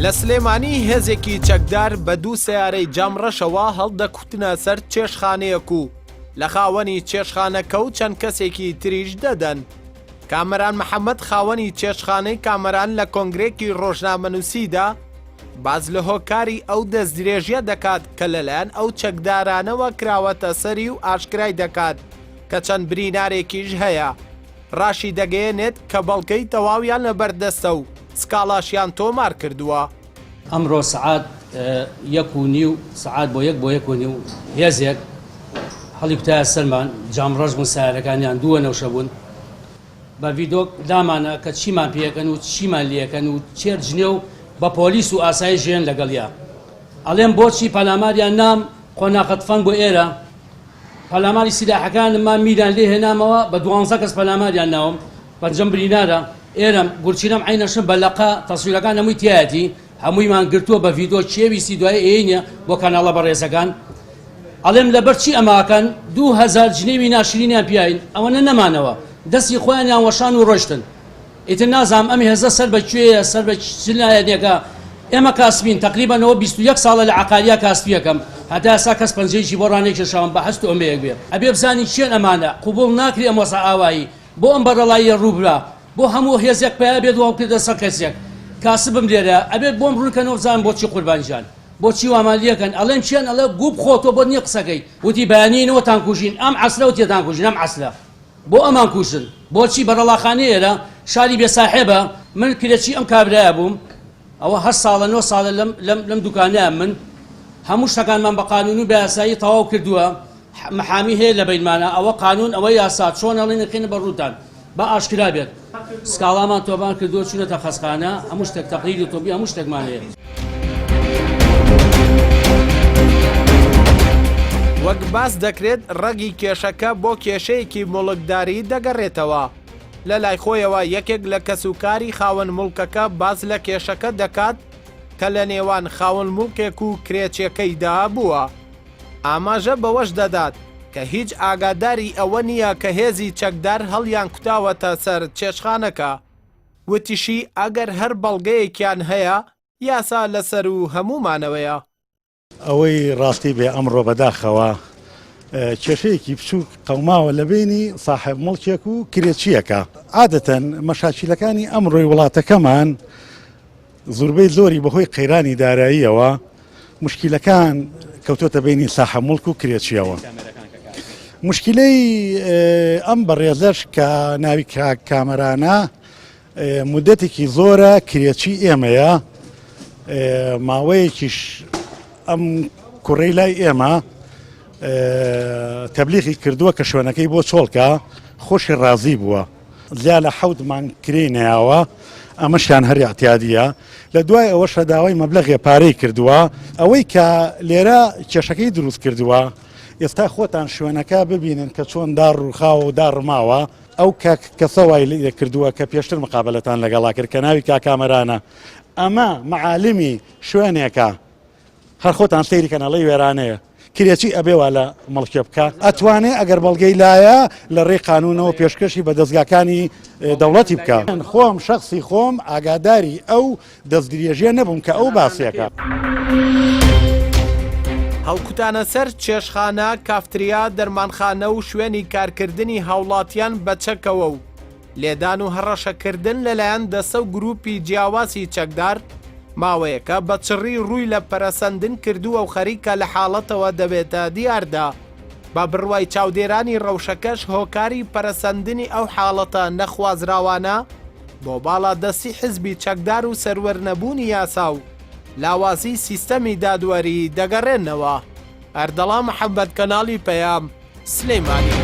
لە سلێمانی هێزێکی چەکدار بە دوو سەیارەی جامڕەشەوە هەڵدەکوتنە سەر چێشتخانەیەک و لە خاوەنی چێشتخانەکە و چەند کەسێکی تریش دەدەن. کامەران محەمەد خاوەنی چێشتخانەی کامەران لە کۆنگرێکی ڕۆژنامەنووسیدا باس لە هۆکاری ئەو دەستدرێژیە دەکات کە لەلایەن ئەو چەکدارانەوە کراوەتە سەری و ئاشکرای دەکات کە چەند برینارێکیش هەیە. ڕاشیدەگەیەنێت کە بەڵگەی تەواویان لەبەردەستە و سکاڵاشیان تۆمار کردووە. ئەمڕۆ سەعات یەک و نیو سەعات بۆ یەک بۆ یەک و نیو هێزێک هەڵیکوتایە سەرمان، جامڕەش بوون سەیارەکانیان دووە نەوشە بوون، بە ڤیدۆ دامانە کە چیمان پێکەن و چیمان لێکەن و چێر جنێو بە پۆلیس و ئاسایش ژێن لەگەڵیا ئەڵێم بۆچی پەلاماریان نام قۆناخە تفەنگ بۆ ئێرە پەلاماری سیلاحەکانم ما میران لێ هێنامەوە بە دوانزە کەس پەلاماریان ناوم پەنجەم برینارە ئێرەم گورچیلەم عەینەشم بە لەقە تەسویرەکان هەمووی تیایەتی هەموویمان گرتووە بە ڤیدۆ کێ ویستی دوای ئێینە بۆ کەناڵە بەڕێزەکان ئەڵێم لەبەر چی ئەماکەن 2000 جنێوی ناشرینیان پیاین ئەوەنە نەمانەوە دەستی خۆیانیان وەشان و ڕۆشتن ئیتر نازانم ئەم هێزە سەر بە کوێیە سەر بە چ لایەنێکە ئێمە کاسبین تەقریبەن ئەوە 21 ساڵە لە عەقاریا کاسبیەکەم هەتا ئێستا کەس پەنجەیەکی بۆ ڕانەکێشاوم بە هەست و ئەمەیەک بێ ئەبێ بزانین کێن ئەمانە قبوڵ ناکرێ ئەم وەزعە ئاوایی بۆ ئەم بەرەڵاییە ڕووبرا بۆ هەموو هێزێک پیا بێت و کردە سەر کەسێک کاسبم لێرە ئەبێت بۆم ڕوونکەنەوە بزانم بۆچی قوربان گیان بۆچی وامان لێکەن ئەڵێن کێن ئەڵێ گوو بخۆ تۆ بۆت نییە قسەکەی وتی بەیانی نەوەتان کوژین ئەم عەسرە وتیتان کوژین ئەم عەسرە بۆ ئەمان کوژن بۆچی بەرەڵاخانەی ئێرە شاری بێ ساحێبە من کرێچی ئەم کابرایە بووم ئەوە هەشت ساڵە نۆ ساڵە لەم لەم لەم دوکانەیە من هەموو شتەکانمان بە قانون و بە یاسایی تەواو کردووە محامی هەیە لە بینمانە ئەوە قانون ئەوە یاسا چۆن ئەڵێن خێنە بە ڕووتان با ئاشکرا بێت سکاڵامان تۆمار کردووە چوونەتە خەستخانە هەموو شتێک تەقریری تۆبی هەموو شتێکمان هەیە. وەک باس دەکرێت ڕەگی کێشەکە بۆ کێشەیەکی موڵکداری دەگەڕێتەوە. لە لای خۆیەوە یەکێک لە کەسوکاری خاوەن موڵکەکە باس لە کێشەکە دەکات کە لە نێوان خاوەن موڵکێک و کرێچیەکەیدا بووە. ئاماژە بەوەش دەدات کە هیچ ئاگاداری ئەوە نییە کە هێزی چەکدار هەڵیانکوتاوەتە سەر چێشتخانەکە. وتیشی ئەگەر هەر بەڵگەیەکیان هەیە یاسا لەسەروو هەموومانەوەیە. ئەوەی ڕاستی بێ ئەمڕۆ بەداخەوە کێشەیەکی بچووک قەوماوە لە بینی ساحێب مڵکێک و کرێچییەکە. عادەتەن مەشاکیلەکانی ئەمڕۆی وڵاتەکەمان زوربەی زۆری بەهۆی قەیرانی داراییەوە مشکیلەکان کەوتۆتە بینی ساحە مڵک و کرێچیەوە. مشکلەی ئەم بەڕێزەش کە ناوی کاک کامەرانە مدەتێکی زۆرە کرێچی ئێمەیە ماوەیەکیش ئەم کوڕەی لای ئێمە تەبلیغی کردووە کە شوێنەکەی بۆ چۆڵکە خۆشی ڕازی بووە زیا لە حەوت مانگ کرێی نەیاوە ئەمەشیان هەر اعتیادیە لە دوای ئەوەشە داوای مەبلەغێ پارەی کردووە ئەوەی کە لێرە کێشەکەی دروست کردووە ئێستا خۆتان شوێنەکە ببینن کە چۆن دار ڕووخاوە و داڕماوە ئەو کاک کەسە وای لێ کردووە کە پێشتر مقابلەتان لەگەڵا کرد کە ناوی کاک کامەرانە ئەمە معالمی شوێنێکە هەر خۆتان سەیری کەن ئەڵێی وێرانەیە کرێچی ئەبێ وا لە مەڵکێ بکا ئەتوانێ ئەگەر بەڵگەی لایە لە ڕێی قانونەوە پێشکەشی بە دەزگاکانی دەوڵەتی بکا من خۆم شەخسی خۆم ئاگاداری ئەو دەستدرێژیە نەبووم کە ئەو باسیەکە. هەڵکوتانە سەر چێشتخانە، کافتریا، دەرمانخانە و شوێنی کارکردنی هاوڵاتیان بە چەکەوە و لێدان و هەڕەشەکردن لەلایەن دەستە و گروپی جیاوازی چەکدار، ماوەیەکە بە چڕی ڕووی لە پەرەسەندن کردووە و خەریکە لە حاڵەتەوە دەبێتە دیاردە. بە بڕوای چاودێرانی ڕەوشەکەش هۆکاری پەرەسەندنی ئەو حاڵەتە نەخوازراوانە بۆ باڵادەستی حزبی چەکدار و سەروەرنەبوونی یاسا و لاوازی سیستەمی دادوەری دەگەڕێنەوە. ئەردەڵان محەمەد کەناڵی پەیام، سلێمانی.